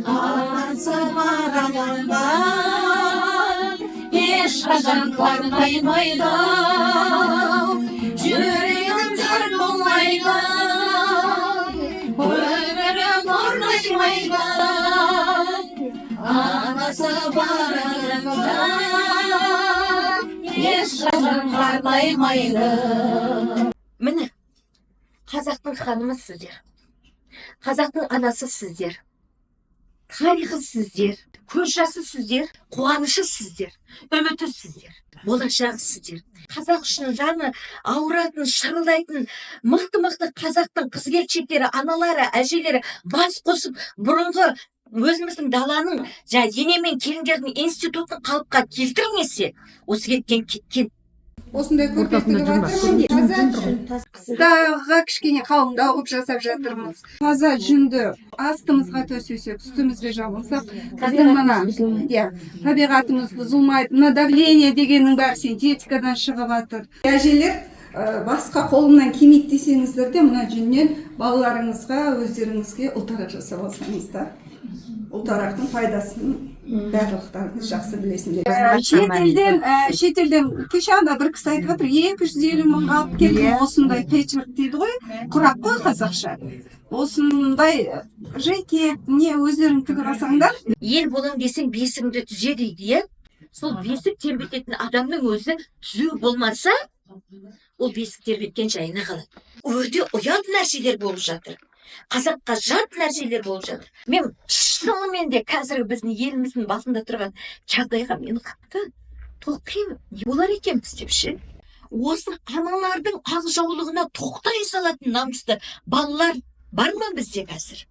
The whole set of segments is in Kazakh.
Анасы бар адамдар ешқашан қартаймайды. Жүрегім жыр болмайды, өмірім ұрлаймайды. Анасы бар адамдар ешқашан қартаймайды. Міне, қазақтың ханымы сіздер, қазақтың анасы сіздер, тарихы сіздер, көз жасы сіздер, қуанышы сіздер, үміті сіздер, болашағы сіздер. Қазақ үшін жаны ауыратын, шырылдайтын мықты мықты қазақтың қыз келіншектері, аналары, әжелері бас қосып, бұрынғы өзіміздің даланың жаңа ене мен келіндердің институтын қалыпқа келтірмесе, осы кеткен кеткен. Осындай көрпе Ортасында тігіп жүн бар. жатырмын. Жүн, Таза жүн тұр. жүн. Қыстағы кішкене қалыңдау қылып жасап жатырмыз. Таза жүнді астымызға төсесек, үстімізге жабылсақ, біздің мына, иә, табиғатымыз бұзылмайды. Мына давление дегеннің бәрі синтетикадан шығып жатыр. Әжелер, басқа қолымнан келмейді десеңіздер де, мына жүннен балаларыңызға, өздеріңізге ұлтарақ жасап алсаңыздар, ұлтарақтың пайдасын барлықтарыңыз жақсы білесіңдер. Шетелден кеше ана бір кісі айтып жатыр, 250 мыңға алып келдім осындай пэтчворк дейді ғой, құрақ қой қазақша. Осындай жекет не өздерің тігіп алсаңдар. Ел болам десең, бесігіңді түзе дейді, иә. Сол бесік тербететін адамның өзі түзу болмаса, ол бесік тербеткен жайына қалады. Өте ұят нәрселер болып жатыр, қазаққа жат нәрселер болып жатыр. Мен шынымен де қазіргі біздің еліміздің басында тұрған жағдайға мен қатты толқимын, не болар екенбіз деп ше. Осы аналардың ақ жаулығына тоқтай салатын намысты балалар бар ма бізде қазір?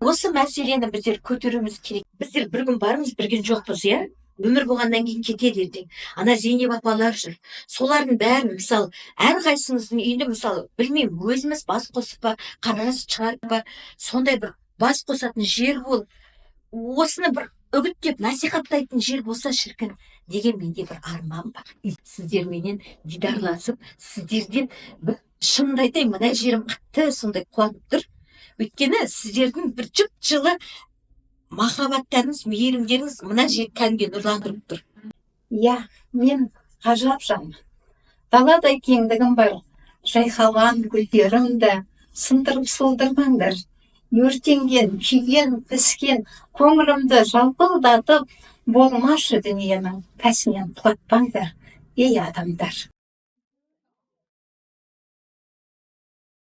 Осы мәселені біздер көтеруіміз керек. Біздер бір күн бармыз, бір күн жоқпыз, иә. Өмір болғаннан кейін кетеді. Ертең ана Зейнеп апалар жүр, солардың бәрін, мысалы, әрқайсыңыздың үйінде, мысалы, білмеймін, өзіміз бас қосып па, қаражат шығарып па, сондай бір бас қосатын жер болып, осыны бір үгіттеп насихаттайтын жер болса шіркін деген менде бір арман бар. Сіздерменен дидарласып, сіздерден бір, шынымды айтайын, мына жерім қатты сондай қуанып тұр, өйткені сіздердің бір жып жылы махаббаттарыңыз, мейірімдеріңіз мына жер кәдімгі нұрландырып тұр. Иә, мен ғажап жанмын. Даладай кеңдігім бар, жайқалған гүлдерімді сындырып солдырмаңдар. Өртенген, күйген, піскен көңілімді жалпылдатып, болмашы дүниенің пәсінен құлатпаңдар, ей, адамдар.